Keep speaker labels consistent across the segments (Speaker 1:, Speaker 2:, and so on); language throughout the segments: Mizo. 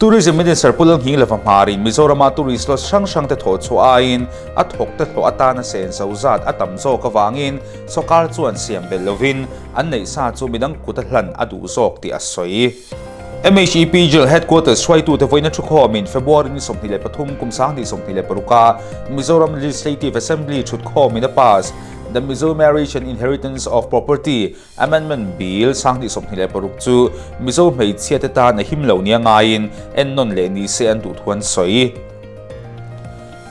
Speaker 1: Tourism Minister Pu Lalnghinglova Hmarin Mizorama tourist lodge hrang hrangte thawh chhuah aiin a thawkte hlawh atana senso zat a tam zawk avangin sawrkar chuan siam belh lovin an neih sa chu midang kuta hlan a duh zawk tih a sawi. MEP Jail Headquarters hruaitute vawiina thukhawmin February ni 23 kum 2026 a Mizoram Legislative Assembly thutkhawmin a pass The Mizo Marriage and Inheritance of Property Amendment Bill 2026 chu Mizo hmeichhia te tan a him lo nia ngaiin ennawn leh ni se an duh thu an sawi.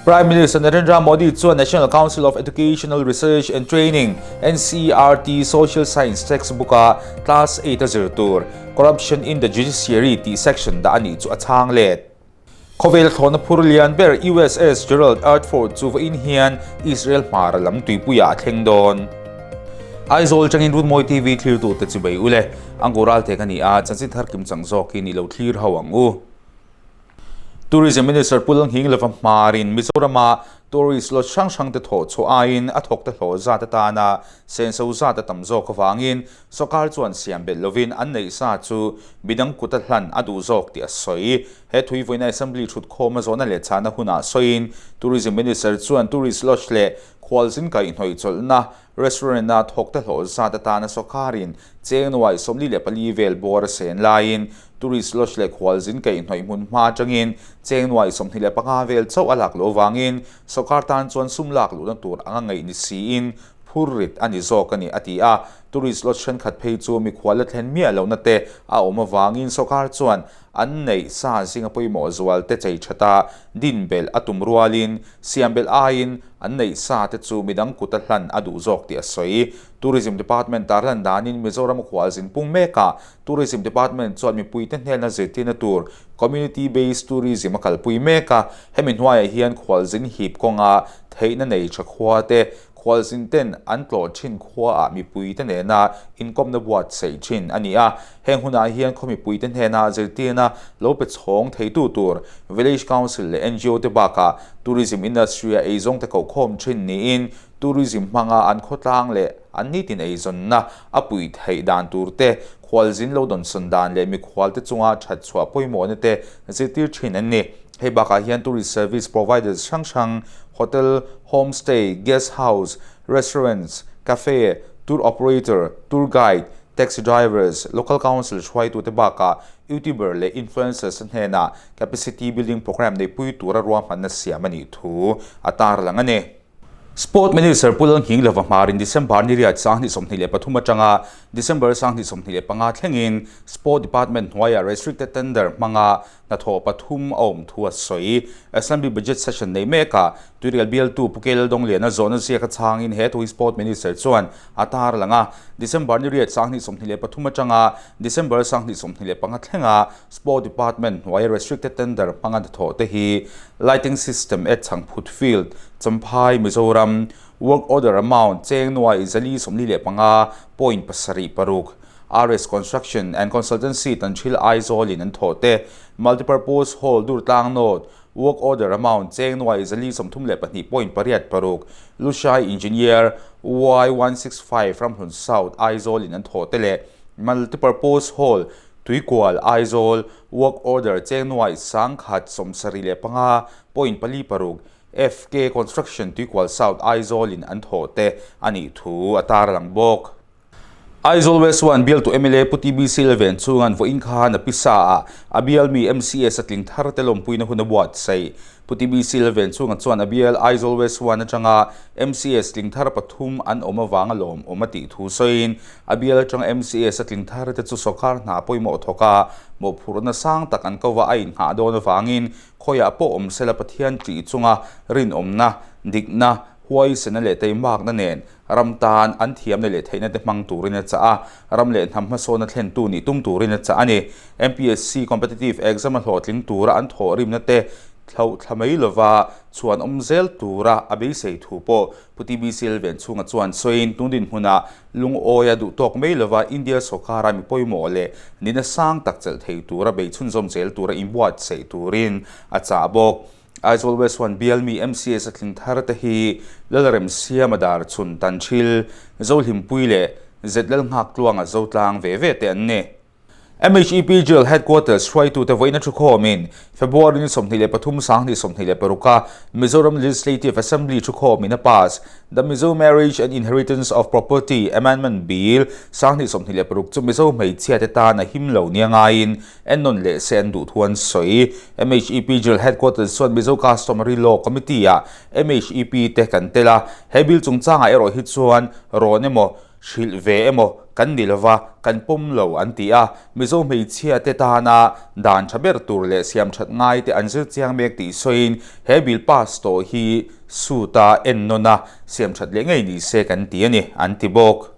Speaker 1: Prime Minister Narendra Modi chuan National Council of Educational Research and Training, NCERT, Social Science textbook-a Class 8 a zir tur Corruption in the Judiciary tih section dah a nih chu a chhang let. Khawvel thlawhna phur lian ber USS Gerald R. Ford chu vawiin hian Israel hmara lam tuipuiah a thleng dawn. Aizawl atangin Runmawi TV thlirtute chu bei ule. Angu Ralte ka ni a, chanchin thar kim chang zawkin i lo thlir ho ang u. Tourism Minister Pu Lalnghinglova Hmarin Mizorama tourist lodge hrang hrangte thawh chhuah aiin a thawkte hlawh zat atana senso zat a tam zawk avangin sawrkar chuan siam belh lovin an neih sa chu midang kuta hlan a duh zawk tih a sawi. He thui vawiina Assembly thutkhawm a zawhna leh chhahna hunah sawiin Tourism Minister chuan tourist lodge leh khualzin kaihhnawih chawlhna Restaurant-a thawkte hlawh zat atana sawrkarin cheng nuai 44 vel bawr a sen laiin tourist lodge leh khualzin kaihhnawih hmun hma atangin cheng nuai 25 vel chauh a lak loh avangin sawrkar tan chuan sum lak luhna tur anga ngaih ni siin phur rit a ni zawk a ni, a ti a. Tourist lodge thenkhat phei chu mikhual la thlen miah lohna te a awm avangin sawrkar chuan an neih sa zinga pawimawh zual te chei thata din belh a tum rualin siam belh aiin an neih sa te chu midang kuta hlan a duh zawk tih a sawi. Tourism Department tarlan danin Mizoram khualzin pung mekah Tourism Department chuan mipuite hnelna zirtirna tur Community Based Tourism a kalpui mek a, hemi hnuaiah hian khualzin hip kawnga theihna nei tha khua te Khualzin ten an tlawh thin khuaah mipuite nena inkawmna buatsaih thin a ni a. Heng hunah hian khaw mipuite hnena zirtirna lo pe chhawng theitu tur Village Council leh ngo te bakah Tourism Industry-a eizawngte kohkhawm thin niin Tourism hmanga an khawtlang leh an nitin eizawnna a puih theih dan tur te, khualzin lo dawnsawn dan leh mikhualte chunga that chhuah pawimawhna te zirtir thin an ni. Hei bakah hian tourist service providers hrang hrang, hotel, homestay, guest house, restaurants, cafe, tour operator, tour guide, taxi drivers, local council hruaitute bakah youtuber leh influencers te hnenah capacity building programme neihpui tura ruahmanna siam a nih thu a tarlang a ni. Sport Minister Pu Lalnghinglova Hmarin December ni riat 2023 atanga December 2025 thlengin Sport Department hnuaiah Restricted Tender hmanga hnathawh pathum a awm thu a sawi. Assembly Budget Session nei mekah Tuirial bialtu Pu Kel Dongliana zawhna ziak a chhangin he thu hi Sport Minister chuan a tarlang a. December ni riat 2023 atanga December 2025 thlenga Sport Department hnuaia Restricted Tender hmanga hnathawh te hi Lighting System at Chhangphut Field, Champhai, Mizoram, Work Order Amount, Cheng Nuai, Zali 45 point pasarih paruk, RS Construction and Consultancy Tanhril Aizawl in an thawh te, Multipurpose Hall Durtlang North, Work Order Amount, Cheng Nuai, Zali 32 point pariat paruk, Lushai Engineer, Y 165 Ramhlun South, Aizawl in an thawh te leh Multipurpose Hall, Tuikual, Aizawl, Work Order cheng nuaih 1075 point pali paruk FK Construction Tuikual South Aizawl in an thawh te a nih thu a tarlang bawk. Aizawl West One bialtu mla Pu TBC Lalven chungan vawiin khan a pisa ah a bial mi MCS a tling thar te lawmpuina hun a buatsaih. Pu TBC Lalven chunga chuan a bial Aizawl West One atanga MCS tling thar pathum an awm avanga lawmawm a tih thu sawiin a bial atanga MCS a tling thar te chu sawrkar hna pawimawh thawk a, mawhphurhna sang tak an ko va a inghah dawn avangin khawiah pawh awm sela Pathian tih chunga rinawmna, dikna, huaisena leh teimakna nen ram tan an thiamna leh theihna te hmang turin a chah a, ram leh hnam hmasawna thlentu nih tum turin a chah a ni. MPSC Competitive Exam a hlawhtling tura an thawhrimna te thloh thla mai lova chhuan awm zel tura a beisei thu pawh Pu TBCL Venchhunga chuan sawiin tun dinhmunah lungawia duh tawk mai lova India sawrkara mi pawimawh leh nihna sang tak chelh thei tura bei chhunzawm zel tura inbuatsaih turin a chah bawk. Aizawl West One bial mi MCS a tling thar te hi Lalremsiama Darchhun Tanhril, Zohlimpui leh Zetlal Nghak Tluanga Zotlang ve ve te an ni. MHEP Jail Headquarters hruaitute vawiina thukhawmin February ni 23 2026 a Mizoram Legislative Assembly thukhawmin a pass The Mizo Marriage and Inheritance of Property Amendment Bill 2026 chu Mizo hmeichhiate tan a him lo nia ngaiin ennawn leh se an duh thu an sawi. MHEP Jail Headquarters chuan Mizo Customary Law Committee-ah MHEP te kan tel a, he bill chungchangah erawh hi chuan rawn emaw, Hrilh ve emaw kan ni lova, kan pawm lo an ti a, Mizo hmeichhia te tana dan tha ber tur leh siam that ngai te an zir chiang mek tih sawiin he bill pass tawh hi suit a ennawn a, siam that leh ngei ni se kan ti a ni, an ti bawk.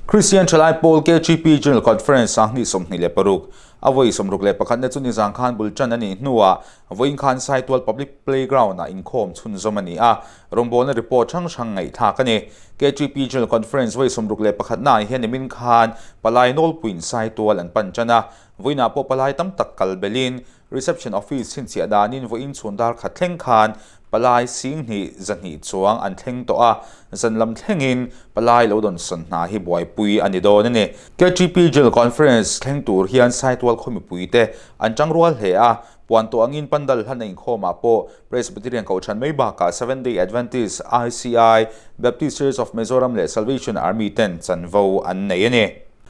Speaker 1: Christian Thalai Pawl KGP General Conference 2026 a vawi 61 na chu nizang khan bul tan a nih hnuah vawiin khan Saitual Public Playground ah inkhawm chhunzawm a ni a, rawngbawlna report hrang hrang ngaihthlak a ni. KTP General Conference vawi 61 naah hian nimin khan palai nawlpuiin Saitual an pan tan a, vawiinah pawh palai tam tak kal belhin Reception Office chhinchhiah danin vawiin chhun dar khat thleng khan palai 20 200 chuang an thleng tawh a, zan lam thlengin palai lo dawnsawn hna hi buaipui a ni dawn a ni. KTP General Conference thleng tur hian Saitual khaw mipuite an tangrual hle a, Puan tawh angin pandal hlan a inkhawmah pawh Presbyterian Kohhran mai bakah Seventh Day Adventist, ICI, Baptist Church of Mizoram leh Salvation Army ten chanvo an nei a ni.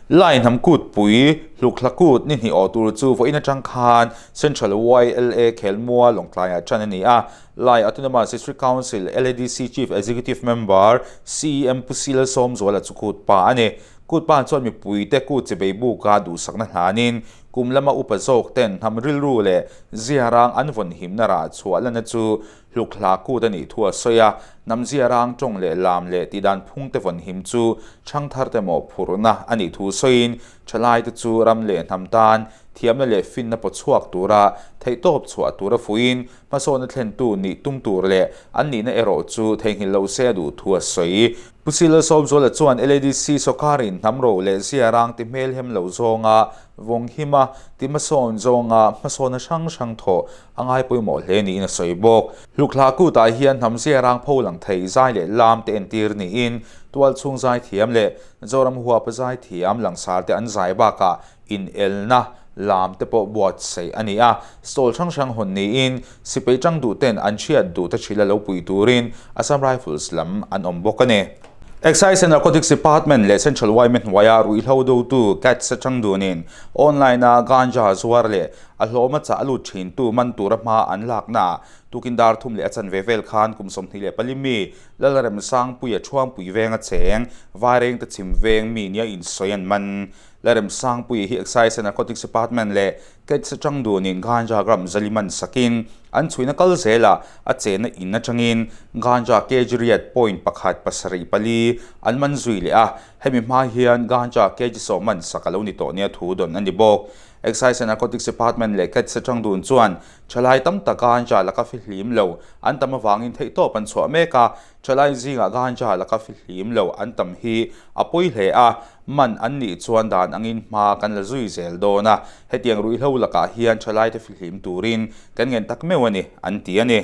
Speaker 1: Lai hnam kutpui, Hlukhla kut ni hnih awh tur chu vawiin atang khan Central YLA Khelmua Lawngtlaiah tan a ni a. Lai Autonomous District Council, LADC, Chief Executive Member, CEM Pu Sila Sawmzuala chu kut pa a ni. Kut pa chuan mipuite kut chibei buka duhsakna hlanin Kum lama upa zawk ten hnam rilru leh ziarang an vawn himna rah chhuah lana chu hluk hla kut a nih thu a sawi a, hnam ziarang tawng leh lam leh tihdan phung te vawn him chu chhangthar te mawhphurhna a nih thu sawiin thalai te chu ram leh hnam tan thiamna leh finna pawchhuak tura theihtawp chhuah tura fuiin hmasawnna thlentu nih tum tur leh an nihna erawh chu theihnghilh lo se a duh thu a sawi. Pu Sila Sawmzuala chuan LADC sawrkarin hnam ro leh ziarang ti hmelhem lo zawnga vawng hima ti hmasawn zawnga hmasawna hrang hrang thawh a ngai pawimawh hle niin a sawi bawk. Hlukhla kutah hian hnam ziarang pho lang thei zai leh lam te entir niin tualchhung zai thiam leh Zoram huapa zai thiam langsar te an zai bakah inelna lam te pawh buatsaih a ni a, stall hrang hrang hawn niin sipai tang duh ten an hriat duh te hrila lo pui turin Assam Rifles lam an awm bawk a ni. Excise and Narcotics Department leh Central yma hnuaia ruihhlo dotu Cats atang dunin online-a ganja zuar leh a hlawma chah a lut thintu man tura hma an laknaah tukin dar thum leh a chanve vel khan kum 24 mi Lalremsangpuia Thuampui venga cheng Vairengte chhim veng mi nia insawi an man. Lalremsangpuia hi Excise and Narcotics Department leh Cats atang dunin ganja gram zali man sakin an chhuina kal zelah a chenna in atangin ganja kg riat point pakhat pasarih pali an man zui leh a, hemi hma hian ganja kg sawm man sak a lo ni tawh nia thu dawn a ni bawk. Excise and Narcotics Department leh Cats atang dun chuan thalai tam tak ganja laka fihlim lo an tam avangin theihtawp an chhuah mek a, thalai zingah ganja laka fihlim lo an tam hi a pawi hle a, Man an nih chuan dan angin hma kan la zui zel dawn a, hetiang ruihhlo lakah hian thalaite fihlim turin kan ngen tak meuh a ni, an ti a ni.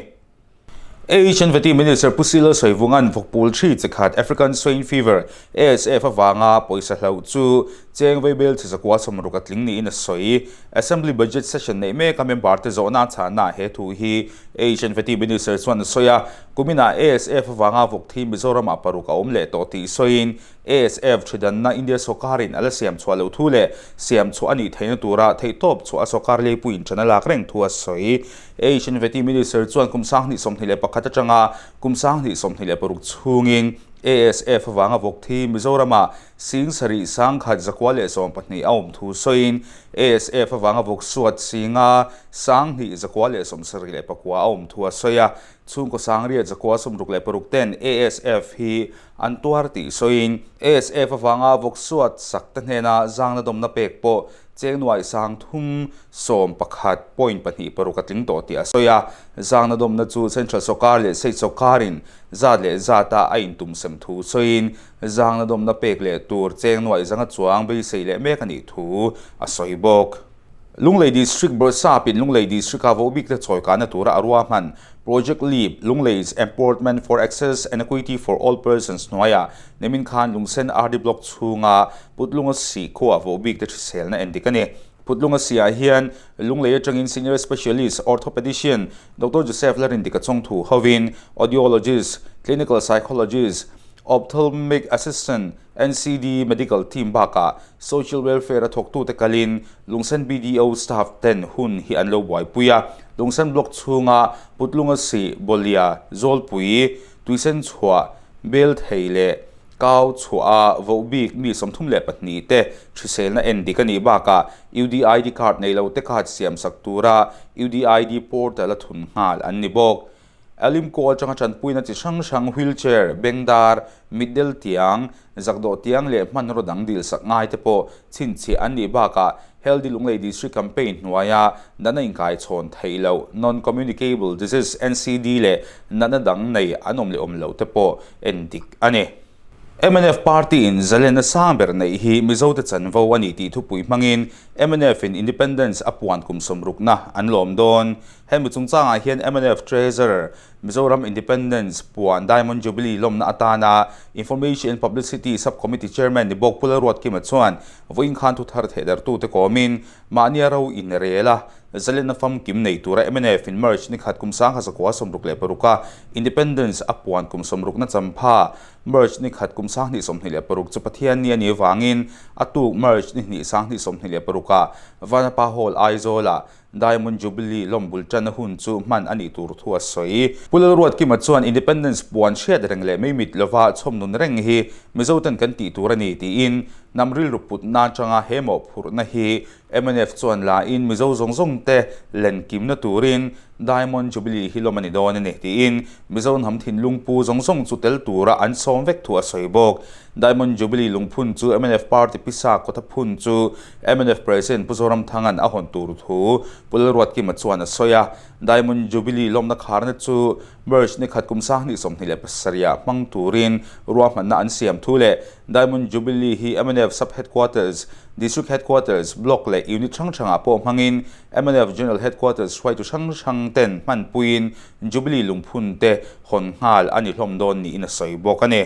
Speaker 1: HNVT Minister Pu Silo Sawivunga'n vawkpul thi chi khat African Swine Fever, ASF, avanga pawisa hloh chu cheng veibel chi zakua sawmruk a tling niin a sawi. Assembly Budget Session neih meka member te zawhna a chhannaah he thu hi HNVT Minister chuan a sawi a, kuminah ASF avanga vawk thi Mizoramah paruk a awm leh tawh tih sawiin ASF thidanna India sawrkarin a la siam chhuah loh thu leh siam chhuah a nih theihna tura theihtawp chhuah a sawrkar leipuiin ṭan a lak reng thu a sawi. Asian Vety Minister chuan kum 2021 atanga kum 2026 chhungin ASF avanga vawk thi Mizoramah 70 1,000 zakua leh 12 a awm thu sawiin ASF avanga vawk suat 5 2,000 zakua leh 74 a awm thu a sawi a. Chhungkaw sangriat zakua 66 ten ASF hi An tuar tih sawiin ASF avanga vawksuat sak te hnena zangna dawmna pek pawh cheng nuai sang thum sawm pakhat point pahnih paruk a tling tawh tih a sawi a. Zangna dawmna chu Central sawrkar leh State sawrkarin zat leh zata a intum sem thu sawiin zangna dawmna pek leh tur cheng nuai zanga chuang beisei leh mek a nih thu a sawi bawk. Lunglei District Bawrhsapin Lunglei District-a vohbikte chawikahna tura a ruahman Project Leap, Lunglei's Empowerment for Access and Equity for All Persons hnuaiah nimin khan Lungsen RD Block chhunga Putlunga Sih khuaah vohbikte hriselna endik a ni. Putlunga Sih-ah hian Lunglei atangin Senior Specialist Orthopedician Doctor Joseph Larindika chawngthu hovin Audiologist, Clinical Psychologist, Ophthalmic Assistant, NCD Medical Team bakah Social Welfare a thawktute kalin Lungsen BDO staff ten hun hi an lo buaipui a. Lungsen Block chhunga Putlunga Sih, Bawlhia, Zawlpui, Tuisen chhuah, Bel thei leh Kau chhuah a voh bik mi 32 te hriselna en dik a nih bakah UDID card nei lo te card siamsak tura UDID portal a thun nghal an ni bawk. Alimkaw atanga tanpuina chi hrang hrang wheelchair, bengdar, mitdel tiang, zakdawh tiang leh hmanraw dang dilsak ngai te pawh chhinchhiah an nih bakah Healthy Lunglei District Campaign hnuaia natna inkaichhawn theih loh, Non-Communicable Disease, NCD, leh natna dang nei an awm leh awm loh te pawh en dik a ni. Mnf party-in zalenna sang ber neih hi Mizote chanvo a ni tih thupui hmangin MNF-in Independence a puan kum sawmrukna an lawm dawn. Hemi chungchangah hian mnf Treasurer, Mizoram Independence puan Diamond Jubilee lawmna atana Information and Publicity Sub-Committee Chairman ni bawk Pu Lalruatkima chuan vawiin khan thuthar thehdarhtute kawmin mahnia ro inrel a, zalenna famkim nei tura mnf in March ni khat kum 1966 a Independence a puan kum sawmrukna champha March ni khat kum 2026 chu Pathian ni a nih avangin a tuk March ni hnih 2026 ah Vanapa Hall Aizawl-ah Diamond Jubilee lawm bul tanna hun chu hman a nih tur thu a sawi. Pu Lalruatkima chuan Independence puan hriat reng leh mei mit lova chhawmnun reng hi Mizoten kan tih tur a ni tiin hnam rilru putna atanga he mawhphurhna hi mnf chuan la in Mizo zawng zawng te len kimna turin Diamond Jubilee hi lawm a ni dawn a ni tiin Mizo hnam thinlung pu zawng zawng chu tel tura an sawm vek thu a sawi bawk. Diamond Jubilee lungphun chu mnf party pisa kawta phun chu Mnf President Pu Zoramthanga'n a hawn tur thu Pu Lalruatkima chuan a sawi a, Diamond Jubilee lawmna kharna chu March ni khat kum 2027 ah hmang turin ruahmanna an siam thu leh Diamond Jubilee hi mnf Sub-Headquarters, District Headquarters, Block leh Unit hrang hrangah pawh hmangin mnf General Headquarters hruaitu hrang hrang ten hmanpuiin Jubilee lungphun te hawn nghal a ni hlawm dawn niin a sawi bawk a ni.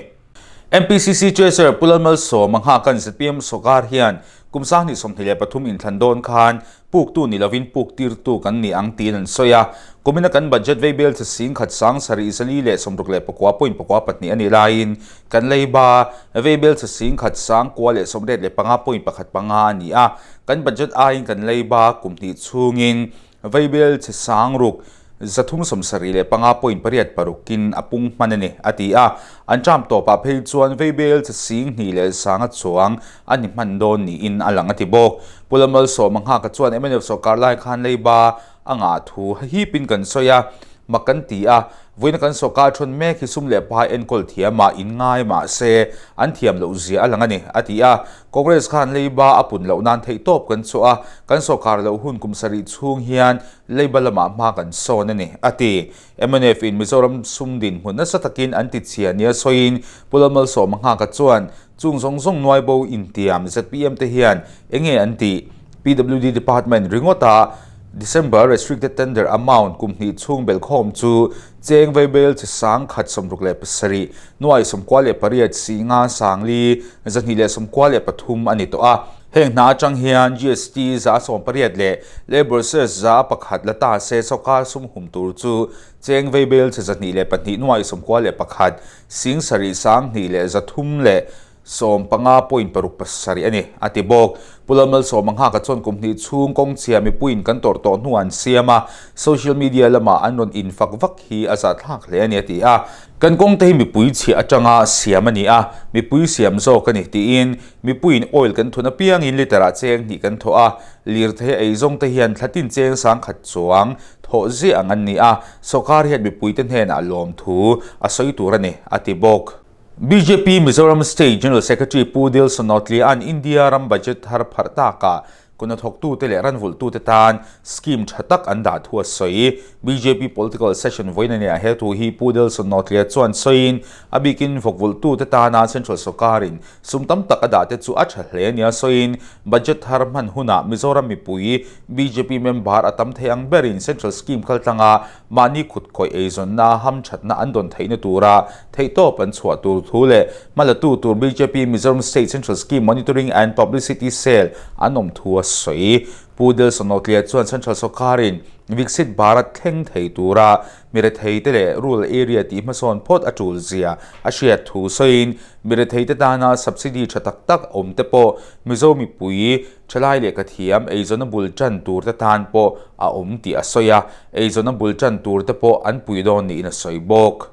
Speaker 1: MPCC Treasurer Pu Lalmalsawma nghakhan zpm sawkar hian kum 2023 inthlan dawn khan puktu ni lovin puk tirtu kan ni ang tiin an sawi a. Kumina kan budget veibel chu sing khat sang sarih zali leh 69 point pakua pahnih a nih laiin kan leiba veibel chu sing khat sang kua leh 85 point pakhat panga a ni a. Kan budget aiin kan leiba kum hnih chhungin Veibel chhe sang ruk 375 point pariat parukin a pung hman a ni, a ti a. An term tawpah phei chuan Veibel chhe sing hnih leh sanga chuang a ni hman dawn niin a lang a ti bawk. Pu Lalmalsawma nghaka chuan mnf sawrkar lai khan leiba a ngah thu hipin kan sawi a, mak kan ti a, vawiina kan sawrkar thawn mek hi sum leh pai enkawl thiamah in ngai mah se an thiam loh zia a lang a ni, a ti a. Congress khan leiba a pun loh nan theihtawp kan chhuah a, kan sawrkar loh hun kum sarih chhung hian leiba lamah hma kan sawn a ni, a ti. Mnf in Mizoram sum dinhmun nasa takin an ti chhia nia sawiin Pu Lalmalsawma nghaka chuan chung zawng zawng nuaibo intiam zpm te hian enge an tih? PWD Department ringawta December Restricted Tender Amount kum hnih chhung belhkhawm chu cheng veibel chi sang khat 67 nuai 98 si nga sang li 293 a ni tawh a. Heng hna atang hian GST 80 leh Labour Cess 1% la ta se sawrkar sum hum tur chu cheng veibel chi 202 nuai 91 sing sarih sang hnih leh zathum leh 15 point paruk pasarih a ni, a ti bawk. Pu Lalmalsawma nghaka chuan kum hnih chhung kawng chhia mipuiin kan tawrh tawh hnuah an siam a, social media lamah an rawn infak vak hi a zahthlak hle a ni, a ti a. Kan kawngte hi mipui chhiah atanga siam a ni a, mipui siam zawk a ni, tiin mipuiin oil kan thun apiangin liter ah cheng hnih kan thawh a, lirthei eizawngte hian thlatin cheng sangkhat chuang thawh ziah ang an ni a, sawrkar hian mipuite hnenah lawmthu a sawi tur a ni, a ti bawk. Bjp Mizoram State General Secretary Pu Dilson Notlia'n India ram budget thar pharh takah. Kuhnathawktute leh ranvulhtute tan scheme tha tak an dah thu a sawi. Bjp Political Session vawiin a nia he thu hi Pu Delson Nawtlia chuan sawiin a bikin vawkvulhtute tana Central sawrkarin sum tam tak a dah te chu a tha hle nia sawiin budget thar hman hunah Mizoram mipui bjp member a tam thei ang berin Central scheme kaltlanga mahni kut khawih eizawnna hamthatna an dawn theihna tura theihtawp an chhuah tur thu leh hmalatu tur bjp Mizoram State Central Scheme Monitoring and Publicity Cell an awm thu a sawi. Pu Delson Notlia chuan Central sawrkarin Viksit Bharat thleng thei tura miretheite leh rural area tih hmasawn phawt a tul zia a hriat thu sawiin miretheite tana subsidy tha tak tak awm te pawh Mizo mipui Thalai lehkha thiam eizawnna bul tan tur te tan pawh a awm tih a sawi a, eizawnna bul tan tur te pawh an pui dawn niin a sawi bawk.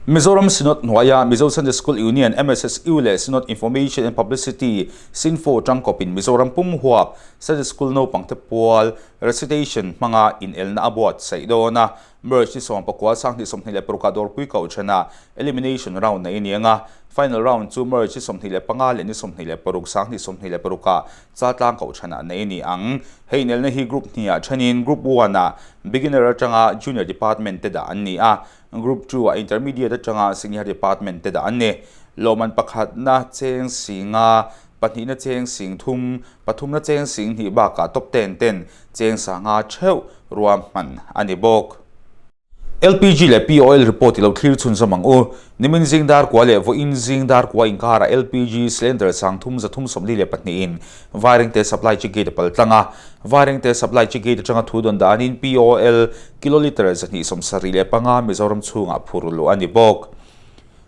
Speaker 1: Mizoram Synod hnuaia Mizo Sunday School Union, MSSU, leh Synod Information and Publicity, Synfo, tangkawpin Mizoram pum huap Sunday School naupangte pual recitation hmanga inelna a buatsaih dawn a. March ni 19 25 ah Dawrpui Kohhranah Elimination Round neih a ni ang a, Final Round chu March ni 25 leh ni 26 26 ah Chaltlang Kohhranah neih a ni ang. Hei inelna hi Group hnihah thenin Group One-ah Beginner atanga Junior Department te dah an ni a, Group Two-ah Intermediate atanga Senior Department te dah an ni. Lawmman pakhatna cheng singa pahnihna cheng sing thum, pathumna cheng sing hnih bakah top ten ten cheng sanga theuh ruahman a ni bawk. LPG leh POL report i lo thlir chhunzawm ang u. Nimin zing dar kua leh vawiin zing dar kua inkarah LPG cylinder sang thum zathum 42 in Vairengte supply chi gate a pal tlang a. Vairengte supply chi gate atanga thu dawn danin POL kilolitre 275 Mizoram chhungah phur luh a ni bawk.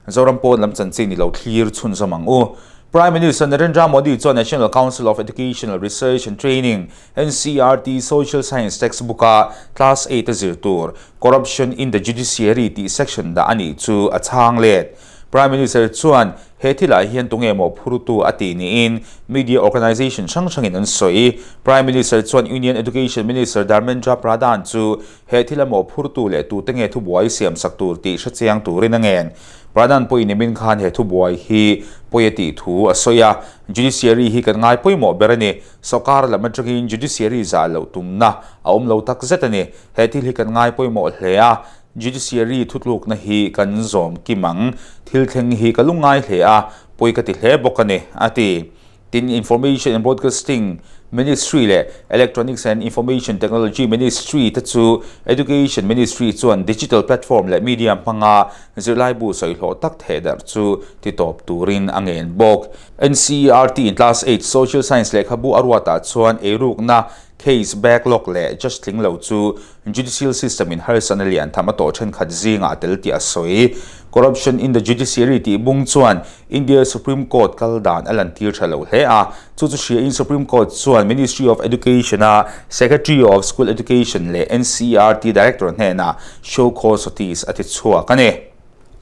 Speaker 1: Zoram pawn lam chanchin i lo thlir chhunzawm ang u. Prime Minister Narendra Modi chuan National Council of Educational Research and Training, NCERT, Social Science textbook-a Class 8 a zir tur Corruption in the Judiciary tih section dah a nih chu a chhang let. Prime Minister chuan he thilah hian tunge maw phurtu a tih niin media organisation hrang hrangin an sawi. Prime Minister chuan Union Education Minister Dharmendra Pradhan chu He thil a mawhphurtu leh tute nge thubuai siam sak tur tih hre chiang turin a ngen. Pradhan pawhin nimin khan he thubuai hi pawi a tih thu a sawi a, Judiciary hi kan ngai pawimawh ber a ni. Sawrkar lam atangin Judiciary zah loh tumna a awm lo tak zet a ni. He thil hi kan ngai pawimawh hle a, Judiciary thutlukna hi kan zawm kim ang. Thil thleng hi ka lungngai hle a, pawi ka ti hle bawk a ni, a ti. Tin, Information and Broadcasting Ministry leh Electronics and Information Technology Ministry te chu Education Ministry chuan digital platform leh media hmanga zirlaibu sawihlawh tak thehdarh chu titawp turin a ngen bawk. NCERT in Class 8 Social Science lehkhabu a ruatah chuan eirukna case backlog leh judge tling lo chu Judicial system in harsatna lian tham a tawh thenkhat zingah a tel tih a sawi. Corruption in the Judiciary tih bung chuan India Supreme Court kal dan a lantir tha lo hle a. Chu chu hriain Supreme Court chuan Ministry of Education a Secretary of School Education leh NCERT Director hnenah show cause notice a ti chhuak a ni.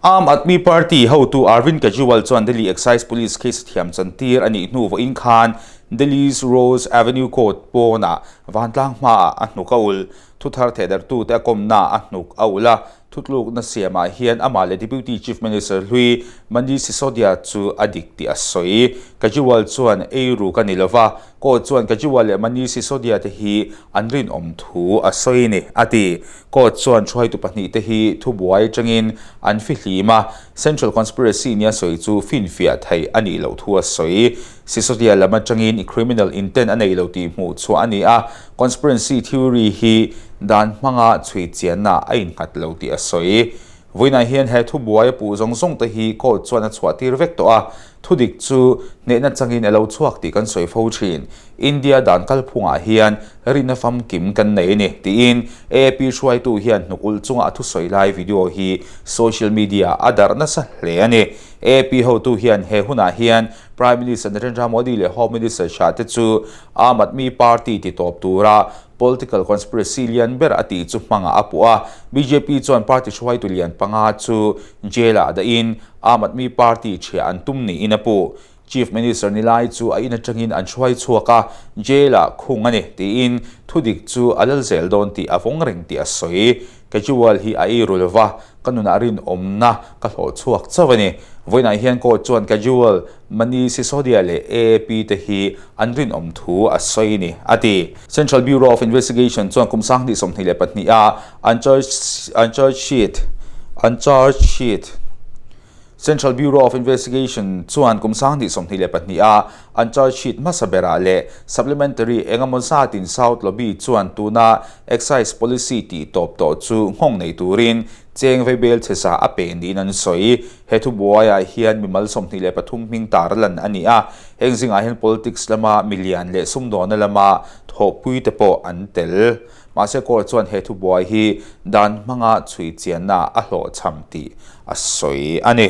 Speaker 1: Aam Aadmi Party hotu Arvind Kejriwal chuan Delhi Excise Police case thiam chantir a nih hnu vawiin khan Delhi's Rose Avenue Court pawnah vantlang hmaah a hnuk a ul. Thuthar thehdarhtute a kawmna a hnuk a ul a, thutlukna siamah hian amah leh Deputy Chief Minister hlui Manish Sisodia chu a dik tih a sawi. Kejriwal chuan ei ruk a ni lova, Court chuan Kejriwal leh Manish Sisodia te hi an rinawm thu a sawi a ni, a ti. Court chuan hruaitu pahnihte hi thubuai atangin an fihlim a, Central Conspiracy nia sawi chu finfiah theih a nih loh thu a sawi. Sisodia lam atangin criminal intent a nei lo tih hmuh chhuah a ni a, conspiracy theory hi dan hmanga chhui chianna a innghat lo tih a sawi. Vawiinah hian he thubuai a puh zawng zawng te hi court chuan a chhuah tir vek tawh a, thudik chu hnehna changin a lo chhuak tih kan sawi fo thin. India dan kalphungah hian rinna famkim kan nei a ni, tiin AAP hruaitu hian hnuk ulh chunga a thusawi lai video hi social media a darh nasa hle a ni. AAP hotu hian he hunah hian Prime Minister Narendra Modi leh Home Minister Shah te chu Aam Aadmi Party ti tawp tura political conspiracy lian ber a tih chu hmangah a puh a. Bjp chuan party hruaitu lian panga chu jail-ah dahin Aam Aadmi Party chhia an tum niin a puh. Chief Minister ni lai chu a in atangin an hruai chhuak a, jail-ah khung a ni, tiin thudik chu a lal zel dawn tih a vawng reng tih a sawi. Kejriwal hi a ei ru lova, ka nunah rinawmna ka hlawh chhuak chauh a ni. Vawiinah hian court chuan Kejriwal, Manish Sisodia leh AAP te hi an rinawm thu a sawi a ni, a ti. Central Bureau of Investigation chuan kum 2022 a an charge an charge sheet an charge sheet Central Bureau of Investigation chuan kum 2022 a an charge sheet hmasa berah leh supplementary engemaw zatin South Lobby chuan tuna excise policy tih tawp tawh chu nghawng nei turin cheng veibel chhesa a pe niin an sawi. He thubuaiah hian mimal 23 hming tar lan a ni a, heng zingah hian politics lama milian leh sumdawna lama thawhpui te pawh an tel. Mahse court chuan he thubuai hi dan hmanga chhui chianna a hlawhchham tih a sawi a ni.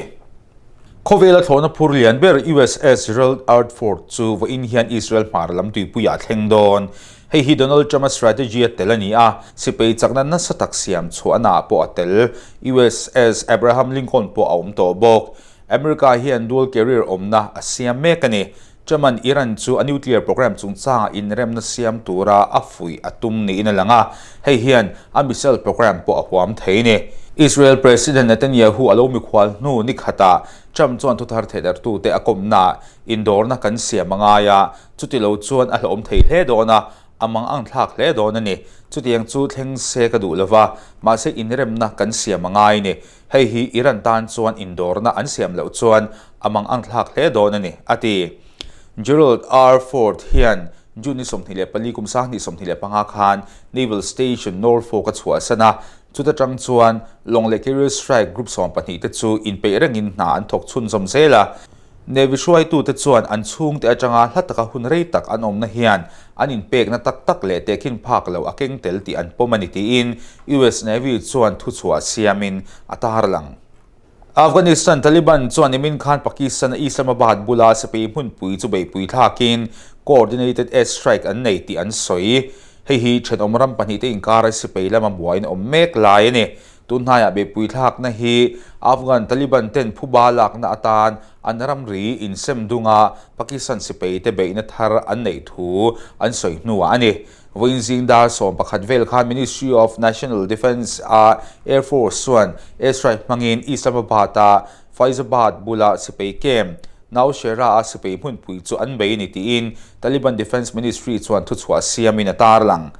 Speaker 1: Khawvela thlawhna phur lian ber USS Gerald R. Ford chu vawiin hian Israel hmar lam tuipuiah a thleng dawn. Hei hi Donald Trump-a strategy a tel a ni a, sipai chakna nasa tak siam chhuahnaah pawh a tel. USS Abraham Lincoln pawh a awm tawh bawk. America hian dual carrier awmna a siam mek a ni. Truman Iran chu a nuclear program chungchanga inremna siam tura a fuih a tum niin a lang a, hei hian a missile program pawh a huam thei a ni. Israel President Netanyahu a lo mikhual hnu ni khatah Trump chuan thuthar thehdarhtute a kawmnaah indawrna kan siam a ngai a, chuti lo chuan a hlauhawm thei hle dawn a, a mang ang thlak hle dawn a ni. Chutiang chu thleng se ka duh lova, mahse inremna kan siam a ngai a ni. Hei hi Iran tan chuan indawrna an siam loh chuan a mang ang thlak hle dawn a ni, a ti. Gerald R. Ford hian June ni 24 kum 2025 khan Naval Station Norfolk a chhuahsan a, chuta tang chuan lawng leh carrier strike group 12 te chu inpeih rengin hna an thawk chhunzawm zel a. Navy hruaitute chuan an chhungte atanga hla taka hun rei tak an awmna hian an inpekna tak tak leh tehkhin phak lo a keng tel tih an pawm a ni tiin US Navy chuan thuchhuah siamin a tarlang. Afghanistan Taliban chuan nimin khan Pakistan-a Islamabad bula sipai hmunpui chu beihpui thlakin coordinated air strike an nei tih an sawi. Hei hi thenawm ram pahnihte inkara sipai lama buaiin awm mek lai a ni. Tunhnaiah beihpui thlakna hi Afghan Taliban ten phuba lakna atan an ramri insem dunga Pakistan sipaite beihna thar an neih thu an sawi hnuah a ni. Vawiin zing dar 11 vel khan Ministry of National Defence a Air Force chuan air strike hmangin Islamabad-a Faizabad bula sipai camp Nowshera-a sipai hmunpui chu an bei a ni tiin Taliban Defence Ministry chuan thuchhuah siamin a tarlang.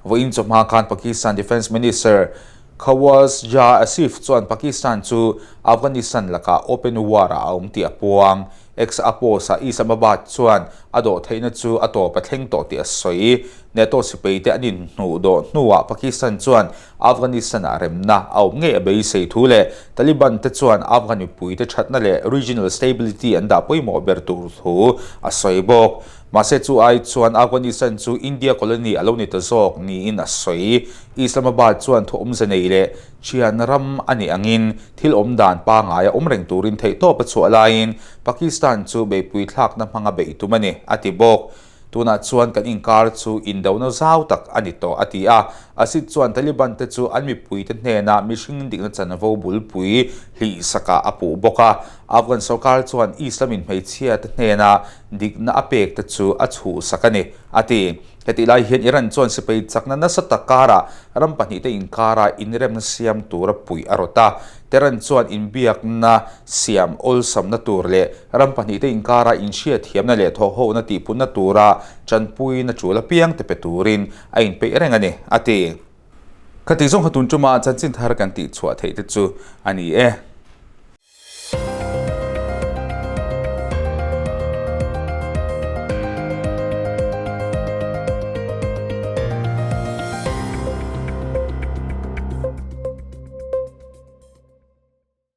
Speaker 1: Vawiin chawhma khan Pakistan Defence Minister Khawaja Asif chuan Pakistan chu Afghanistan lakah open war ah a awm tih a puang. X a post ah Islamabad chuan a dawh theihna chu a tawp a thleng tawh tih a sawi. NATO sipai te an inhnuh dawh hnuah Pakistan chuan Afghanistan ah remna a awm ngei a beisei thu leh Taliban te chuan Afghan mipui te thatna leh regional stability an dah pawimawh ber tur thu a sawi bawk. Mahse chu ai chuan Afghanistan chu India colony a lo ni ta zawk niin a sawi. Islamabad chuan thu awmze nei leh thian ram a nih angin thil awm dan pangngai a awm reng turin theihtawp a chhuah laiin Pakistan chu beihpui thlakna hmanga beih tum a ni, a ti bawk. Tunah chuan kan inkar chu indona zau tak a ni tawh, a ti a. Asit chuan Taliban te chu an mipuite hnena mihring dikna chanvo bulpui hlihsakah a puh bawk a. Afghan sorkar chuan Islamin hmeichhia te hnena dikna a pek te chu a chhuhsak a ni, a ti. Hetih lai hian Iran chuan sipai chakna nasa tak karah ram pahnihte inkara inremna siam tura puih a rawt a. Tehran chuan inbiakna siam awlsamna tur leh ram pahnihte inkara inhriatthiamna leh thawhhona tihpunna tura tanpuina tul apiang te pe turin a inpeih reng a ni, a ti. Khatih zawng kha tun tuma chanchin thar kan tihchhuah theih te chu a ni e.